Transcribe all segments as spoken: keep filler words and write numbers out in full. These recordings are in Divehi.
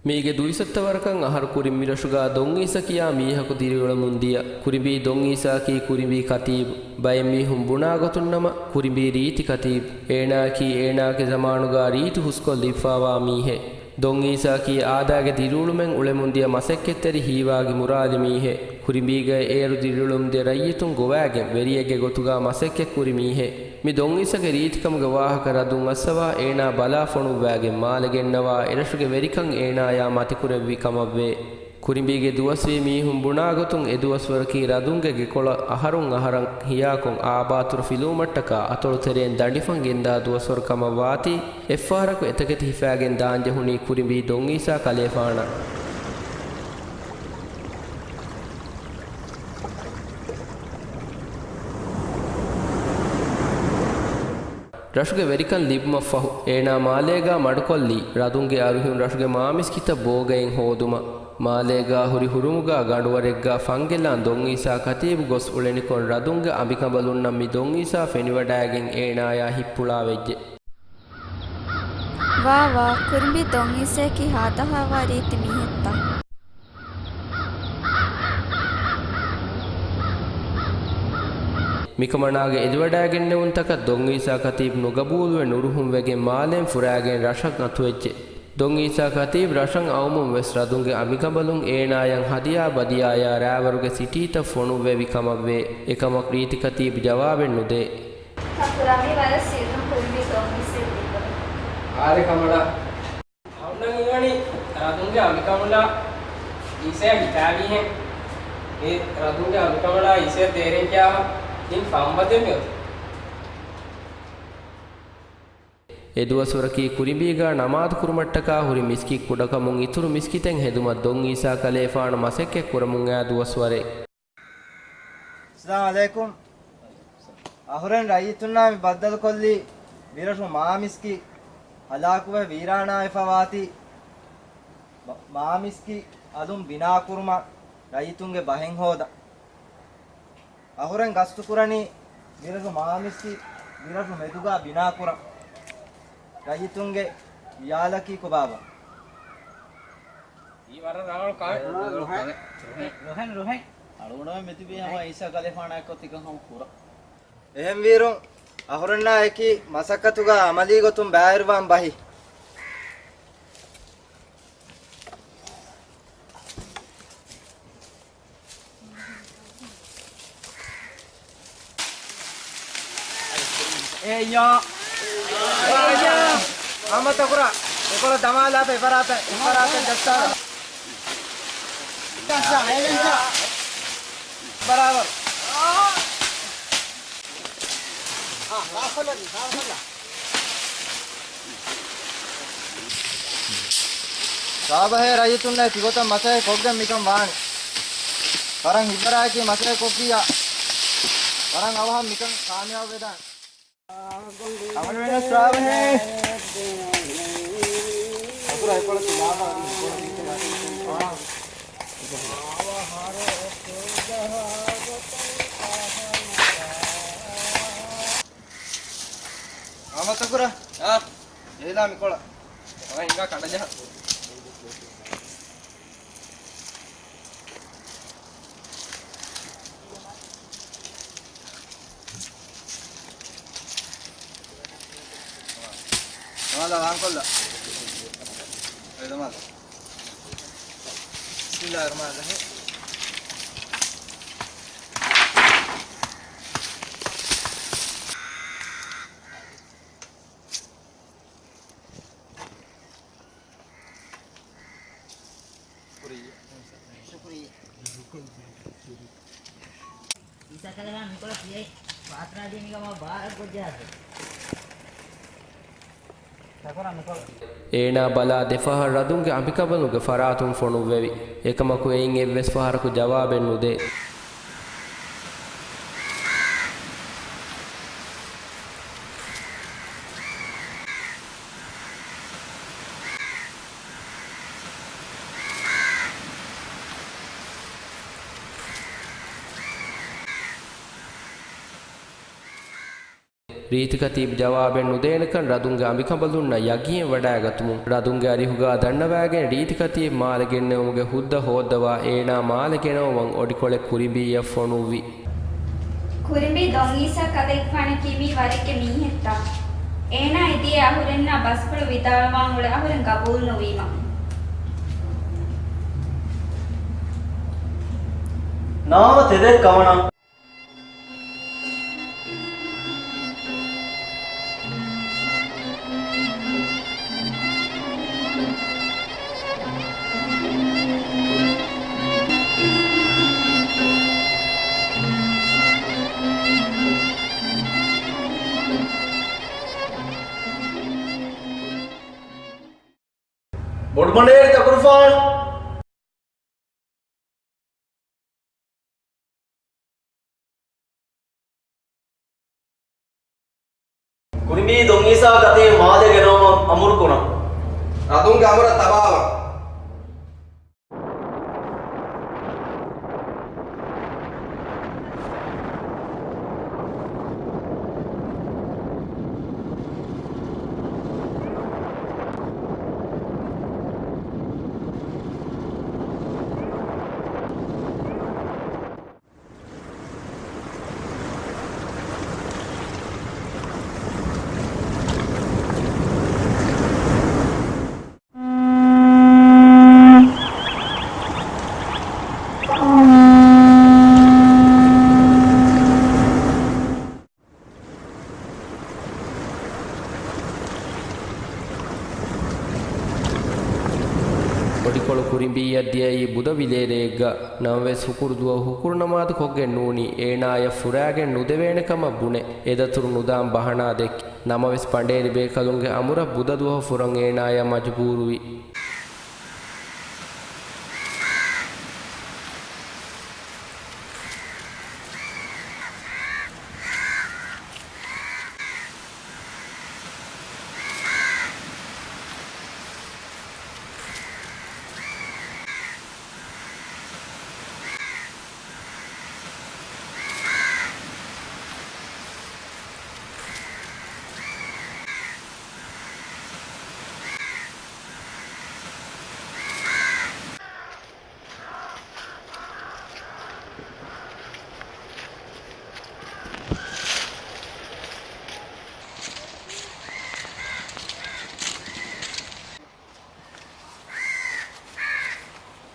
މީގެ ދުއިސައްތަ ވަރަކަށް އަހަރު ކުރިން މިރަށުގާ ދޮންއީސާ ކިޔާ މީހަކު ދިރިއުޅެމުން ދިޔަ. ކުރިނބީ ދޮންއީސާއަކީ ކުރިނބީ ކަތީބު. ބައެއް މީހުން ބުނާ ގޮތުން ނަމަ، ކުރިނބީ ރީތި ކަތީބު. އޭނާއަކީ އޭނާގެ ޒަމާނުގާ ރީތި ހުސްކޮށް ލިބިފާވާ މީހެއް. ދޮންއީސާއަކީ އާދައިގެ ދިރިއުޅުމެއް އުޅެމުން ދިޔަ މަސައްކަތްތެރި ހީވާގި މުރާލި މީހެއް. ކުރިނބީގައި އޭރު ދިރިއުޅެމުން ދިޔަ ރައްޔިތުން ގޮވާގެން ވެރިއެއްގެ ގޮތުގާ މަސައްކަތް ކުރި މީހެއް. މި ދޮންއީސާގެ ރީތިކަމުގެ ވާހަކަ ރަދުން އައްސަވާ އޭނާ ބަލާ ފޮނުއްވާގެން މާލެ ގެންނަވާ އެރަށުގެ ވެރިކަން އޭނާޔާ މަތިކުރެއްވި ކަމަށްވޭ. ކުރިނބީގެ ދުވަސްވީ މީހުން ބުނާ ގޮތުން އެ ދުވަސްވަރަކީ ރަދުންގެ ގެކޮޅަށް އަހަރުން އަހަރަށް ހިޔާކޮށް އާބާތުރު ފިލުވުމަށްޓަކާ އަތޮޅު ތެރޭން ދަނޑިފަން ގެންދާ ދުވަސްވަރު ކަމަށް ވާތީ، އެއްފަހަރަކު އެތަކެތި ހިފާގެން ދާންޖެހުނީ ކުރިނބީ ދޮންއީސާ ކަލޭފާނަށް. ރަށުގެ ވެރިކަން ލިބުމަށްފަހު، އޭނާ މާލޭގާ މަޑުކޮށްލީ، ރަދުންގެ އަރިހުން ރަށުގެ މާމިސްކިތައް ބޯގައިން ހޯދުމަށް. މާލޭގާ ހުރި ހުރުމުގާ ގަނޑުވަރެއްގާ ފަންގެލާން ދޮންއީސާ ކަތީބު ގޮސް އުޅެނިކޮށް، ރަދުންގެ އަނބިކަނބަލުންނަށް މި ދޮންއީސާ ފެނިވަޑައިގެން އޭނާޔާ ހިތްޕުޅާ ވެއްޖެ. ވާ ވާ، ކުރިނބީ ދޮންއީސާއަކީ ހާދަހާވާ ރީތި މީހެއްތަ؟ މިކަމަނާގެ އެދިވަޑައިގެންނެވުންތަކަށް ދޮންއީސާ ކަތީބް ނުގަބޫލުވެ ނުރުހުންވެގެން މާލޭން ފުރާގެން ރަށަށް އަތުވެއްޖެ. ދޮންއީސާ ކަތީބް ރަށަށް އައުމުން ވެސް ރަދުންގެ އަނބިކަނބަލުން އޭނާޔަށް ހަދިޔާ ބަދިޔާޔާ ރާވަރުގެ ސިޓީތައް ފޮނުއްވެވި ކަމަށްވޭ. އެކަމަކު ރީތި ކަތީބް ޖަވާބެއް ނުދޭ. ތަކުރާ، މީ ވަރަށް ސިއްރުން ކުރިނބީ ދޮންއީސާ ދީފަ. އާދެ ކަމަނާ. އަހުންނަށް އިންވަނީ ރަދުންގެ އަނބިކަނބަލާ އީސާ ހިތާވީހެން. މި ރަދުންގެ އަނބިކަނބަލާ އީސާ ދޭރެން ކިޔާ ތިން ފަންބަދެއް މިއޮތީ. އެދުވަސްވަރަކީ ކުރިނބީގާ ނަމާދު ކުރުމަށްޓަކާ ހުރި މިސްކިތް ކުޑަކަމުން އިތުރު މިސްކިތެއް ހެދުމަށް ދޮންއީސާ ކަލޭފާނު މަސައްކަތް ކުރަމުން އައި ދުވަސްވަރެއް. އައްސަލާމު ޢަލައިކުމް. އަހުރެން ރައްޔިތުންނާ މި ބައްދަލުކޮށްލީ މިރަށު މާމިސްކިތް ހަލާކުވެ ވީރާނާވެފަ ވާތީ، މ-، މާމިސްކިތް އަލުން ބިނާކުރުމަށް ރައްޔިތުންގެ ބަހެއް ހޯދަން. އަހުރެން ގަސްތުކުރަނީ މިރަށު މާމިސްކިތް މިރަށު މެދުގާ ބިނާކުރަން. ރައްޔިތުންގެ ވިޔާލަކީ ކޮބާބާ؟ އީ ވަރަށް ރަނގަޅު ކަމެއް. ރޮހެން، ރޮހެން. ރޮހެން، ރޮހެން. އަޅުގަނޑުމެން މިތިބީ ހަމަ އީސާ ކަލޭފާނާއެއްކޮށް ތިކަން ހަމަ ކުރަން. އެހެންވީރު، އަހުރެންނާ އެކީ މަސައްކަތުގަ އަމަލީ ގޮތުން ބައިވެރިވާން ބަހި. އެއްޔާ. އެއްޔާ. އަހަމަދު ތަކުރާ، މިކޮޅަށް ދަމާލާފަ އެފަރާތަށް، އެފަރާތަށް ޖައްސާލަ. ބަރާބަރު. ސާބަހޭ ރައްޔިތުންނޭ ތިގޮތަށް މަސައްކަތް ކޮށްގެން މިކަން ވާނެ. ވަރަށް ހިތްވަރާއެކީ މަސައްކަތް ކޮށްފިއްޔާ. ވަރަށް އަވަހަށް މިކަން ކާމިޔާބު ވެދާނެ. އަހަރުމެން ސާބަހޭ. އަކުރާ އެކޮޅަށް ތި ލާބާ އަދި އެކޮޅަށް ދީފަ. އަހަމަދު ތަކުރާ. އާ. ޖެހިލާ މިކޮޅަށް. އަވަ ހިނގާ ކަނޑަޖަހަ. ދަމާލަ ވާންކޮށްލަ. އެ ދަމާލަ. بسم الله الرحمن الرحيم. ޝުކުރިއްޔާ. ޝުކުރިއްޔާ. އީސާ ކަލޭފާނު މިކޮޅަށް ކިޔައި ފާތުރާ ދީ މީގަ މާ ބާރަށް ގޮށްޖަހާފަ. އޭނާ ބަލާ ދެފަހަރު ރަދުންގެ އަނބިކަނބަލުގެ ފަރާތުން ފޮނުއްވެވި. އެކަމަކު އެއިން އެއްވެސް ފަހަރަކު ޖަވާބެއް ނުދޭ. ރީތި ކަތީބު ޖަވާބެއް ނުދޭނެކަން ރަދުންގެ އަނބިކަނބަލުންނަށް ޔަގީން ވަޑައިގަތުމުން، ރަދުންގެ އަރިހުގާ ދަންނަވައިގެން ރީތި ކަތީބު މާލެ ގެންނެވުމުގެ ހުއްދަ ހޯއްދަވާ އޭނާ މާލެ ގެނައުމަށް އޮޑިކޮޅެއް ކުރިނބީއަށް ފޮނުއްވި. ކުރިނބީ ދޮންއީސާ ކަލޭގެފާނަކީ މީ ވަރެއްގެ މީހެއްތާ؟ އޭނާ އިދިޔަ އަހުރެންނާ ބަސްފުޅު ވިދާޅުވާން އުޅެ އަހުރެން ގަބޫލު ނުވީމަ. ނާމަ ތެދެއް ކަމަނާ. ބޮޑުބަނޑޭރި ތަކުރުފާނު. ކުރިނބީ ދޮންއީސާ ކަތީ މާލެ ގެނައުމަށް އަމުރު ކުރަން. ރަދުންގެ އަމުރަށް ތަބާވަން. އޮޑިކޮޅު ކުރިނބީއަށް ދިޔައީ ބުދަ ވިލޭރޭގަ. ނަމަވެސް ހުކުރު ދުވަހު ހުކުރު ނަމާދު ކޮށްގެން ނޫނީ، އޭނާޔަށް ފުރާގެން ނުދެވޭނެ ކަމަށް ބުނެ، އެދަތުރު ނުދާން ބަހަނާ ދެއްކި. ނަމަވެސް ބަނޑޭރި ބޭކަލުންގެ އަމުރަށް ބުދަ ދުވަހު ފުރަން އޭނާޔާ މަޖުބޫރުވި.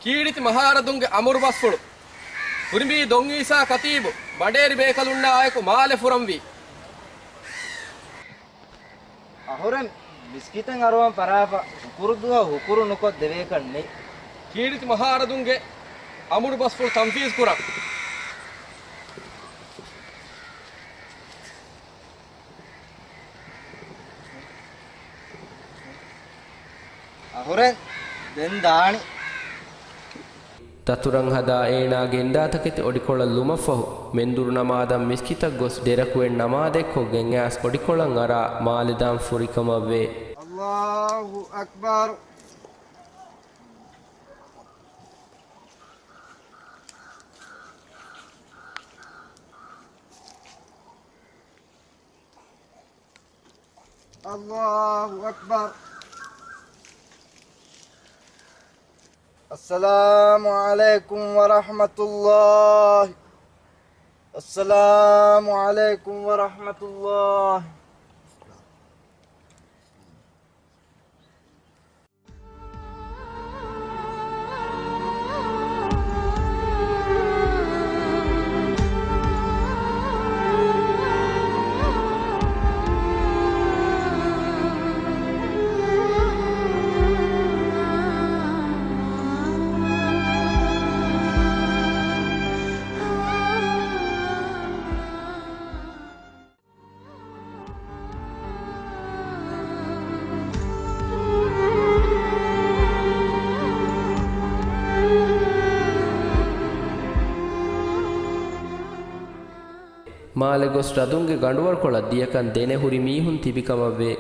ކީރިތި މަހާރަދުންގެ އަމުރު ބަސްފުޅު. ކުރިނބީ ދޮންއީސާ ކަތީބު ބަނޑޭރި ބޭކަލުންނާއެކު މާލެ ފުރަންވީ. އަހުރެން މިސްކިތަށް އަރުވަން ފަރާފަ ހުކުރު ދުވަހު ހުކުރު ނުކޮށް ދެވޭކަށް ނެތް. ކީރިތި މަހާރަދުންގެ އަމުރު ބަސްފުޅު ތަންފީޒު ކުރަން. އަހުރެން ދެން ދާނީ. ދަތުރަށް ހަދާ އޭނާ ގެންދާ ތަކެތި އޮޑިކޮޅަށް ލުމަށްފަހު، މެންދުރު ނަމާދަށް މިސްކިތަށް ގޮސް ޑެރަކުވެ ނަމާދެއް ކޮށްގެން އައިސް އޮޑިކޮޅަށް އަރާ މާލެ ދާން ފުރިކަމަށްވޭ. އައްލާހު އަކްބަރު. އައްލާހު އަކްބަރު. އައްސަލާމު ޢަލައިކުމް ވަރަޙްމަތުﷲ. އައްސަލާމު ޢަލައިކުމް ވަރަޙްމަތުﷲ. މާލެ ގޮސް ރަދުންގެ ގަނޑުވަރުކޮޅަށް ދިޔަކަން ދެނެހުރި މީހުން ތިބިކަމަށްވޭ.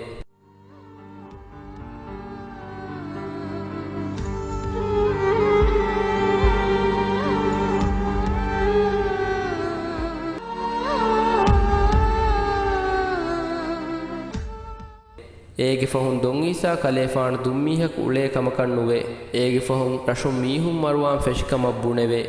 އޭގެ ފަހުން ދޮން އީސާ ކަލޭފާނު ދުންމީހަކު އުޅޭ ކަމަކަށް ނުވޭ. އޭގެ ފަހުން ރަށުން މީހުން މަރުވާން ފެށި ކަމަށް ބުނެވޭ.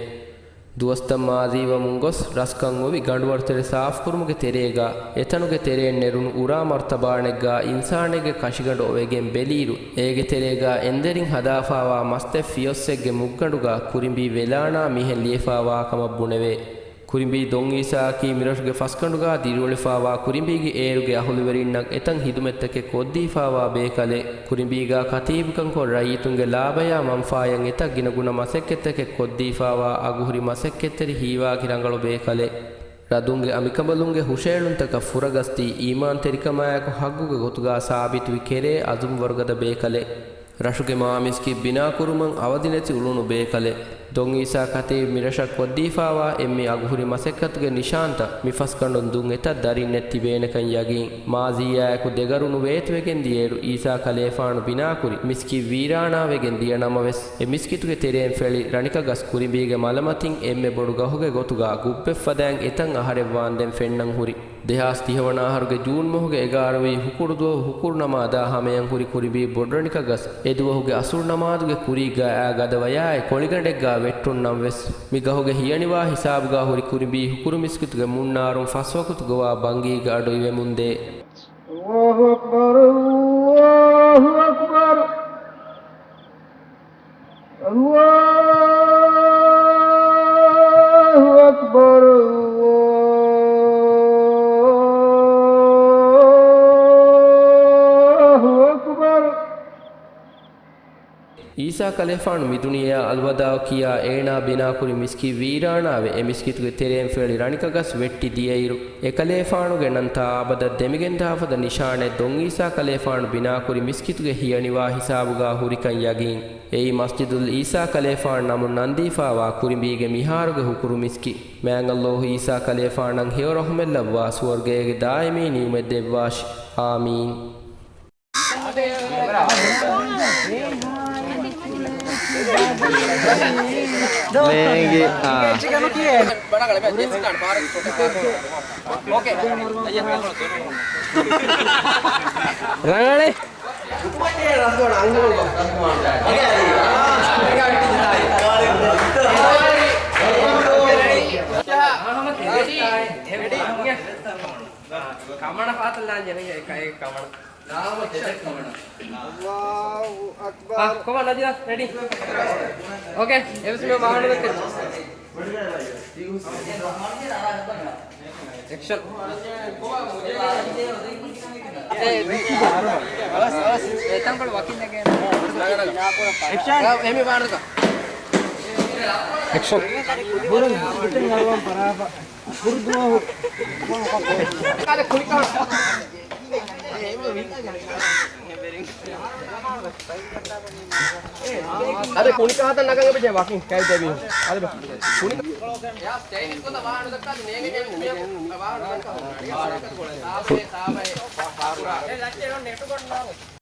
ދުވަސްތައް މާޒީވަމުން ގޮސް ރަސްކަން އޮވި ގަނޑުވަރުތެރެ ސާފުކުރުމުގެ ތެރޭގާ، އެތަނުގެ ތެރޭން ނެރުނު އުރާ މަރުތަބާނެއްގާ އިންސާނެއްގެ ކަށިގަނޑު އޮވެގެން ބެލިއިރު، އޭގެ ތެރޭގާ އެންދެރިން ހަދާފާވާ މަސްތެއް ފިޔޮއްސެއްގެ މުއްގަނޑުގާ ކުރިނބީ ވެލާނާ މިހެން ލިޔެފާވާ ކަމަށް ބުނެވޭ. ކުރިނބީ ދޮން އީސާއަކީ މިރަށުގެ ފަސްގަނޑުގާ ދިރިއުޅެފާވާ ކުރިނބީގެ އޭރުގެ އަހުލުވެރިންނަށް އެތަން ހިދުމަތްތަކެއް ކޮށްދީފާވާ ބޭކަލެއް. ކުރިނބީގާ ކަތީބުކަންކޮށް ރައްޔިތުންގެ ލާބަޔާ މަންފާޔަށް އެތައް ގިނަގުނަ މަސައްކަތްތަކެއް ކޮށްދީފާވާ އަގުހުރި މަސައްކަތްތެރި ހީވާގި ރަނގަޅު ބޭކަލެއް. ރަދުންގެ އަނބިކަނބަލުންގެ ހުށައެޅުންތަކަށް ފުރަގަސްދީ، އީމާންތެރިކަމާއެކު ޙައްގުގެ ގޮތުގާ ސާބިތުވި ކެރޭ އަޒުމް ވަރުގަދަ ބޭކަލެއް. ރަށުގެ މާމިސްކިތް ބިނާކުރުމަށް އަވަދިނެތި އުޅުނު ބޭކަލެއް. ދޮން އީސާ ކަތީބް މިރަށަށް ކޮށްދީފާވާ އެންމެ އަގުހުރި މަސައްކަތުގެ ނިޝާންތައް މި ފަސްގަނޑުން ދުން އެތައް ދަރިންނެއް ތިބޭނެކަން ޔަގީން. މާޒީއާއެކު ދެގަރު ނުވޭތިވެގެން ދިޔައިރު އީސާ ކަލޭފާނު ބިނާކުރި މިސްކިތް ވީރާނާވެގެން ދިޔަ ނަމަވެސް، އެ މިސްކިތުގެ ތެރޭން ފެޅި ރަނިކަގަސް ކުރިނބީގެ މަލަމަތިން އެންމެ ބޮޑު ގަހުގެ ގޮތުގާ ގުއްބެއް ފަދައިން އެތަން އަހަރެއް ވާންދެން ފެންނަން ހުރި. ދެހާސް ތިހަވަނަ އަހަރުގެ ޖޫން މަހުގެ އެގާރަވީ ހުކުރު ދުވަހު ހުކުރު ނަމާދާ ހަމަޔަން ހުރި ކުރިނބީ ބޮޑުރަނިކަ ގަސް އެ ދުވަހުގެ އަސުރު ނަމާދުގެ ކުރީގާ އާ ގަދަ ވަޔާއި ކޮޅިގަނޑެއްގާ ވެއްޓުން ނަމަވެސް، މި ގަހުގެ ހިޔަނިވާ ހިސާބުގާ ހުރި ކުރިނބީ ހުކުރު މިސްކިތުގެ މުންނާރުން ފަސް ވަގުތު ގޮވާ ބަންގީގެ އަޑު އިވެމުންދޭ. الله أكبر، الله أكبر. الله أكبر، الله أكبر. އީސާ ކަލޭފާނު މިދުނިޔެއާ އަލްވަދާޢު ކިޔާ އޭނާ ބިނާކުރި މިސްކިތް ވީރާނާވެ، އެ މިސްކިތުގެ ތެރޭން ފެޅި ރަނިކަ ގަސް ވެއްޓި ދިޔައިރު، އެކަލޭފާނުގެ ނަންތާ އަބަދަށް ދެމިގެންދާފަދަ ނިޝާނެއް ދޮން އީސާ ކަލޭފާނު ބިނާކުރި މިސްކިތުގެ ހިޔަނިވާ ހިސާބުގާ ހުރިކަން ޔަގީން. އެއީ މަސްޖިދުލް އީސާ ކަލޭފާނު ނަމުން ނަންދީފާވާ ކުރިނބީގެ މިހާރުގެ ހުކުރު މިސްކިތް. މާތް ﷲ އީސާ ކަލޭފާނަށް ހެޔޮ ރަޙުމަތްލައްވާ ސުވަރުގޭގެ ދާއިމީ ނިޢުމަތް ދެއްވާށި. އާމީން. ނޭނގި، އާ. ރަނގަޅޭ. ކަމަނަ ފާތަލާން ޖެނެގެ ކައި ކަމަނަ. އައްލާހު އަކްބަރު. އާ، ކޮމާން ނަޒީރާ، ރެޑީ؟ އޯކޭ، އެވެސް މި ވާހަނަ ދެއްކެ. އެކްޝަން. އެކްޝަން. އެކްޝަން. އަދި ކުނިކާތަ ނަގަން އެބަޖެ ވަކިން ކައި ދެވި. އަދި ބަ. ކުނި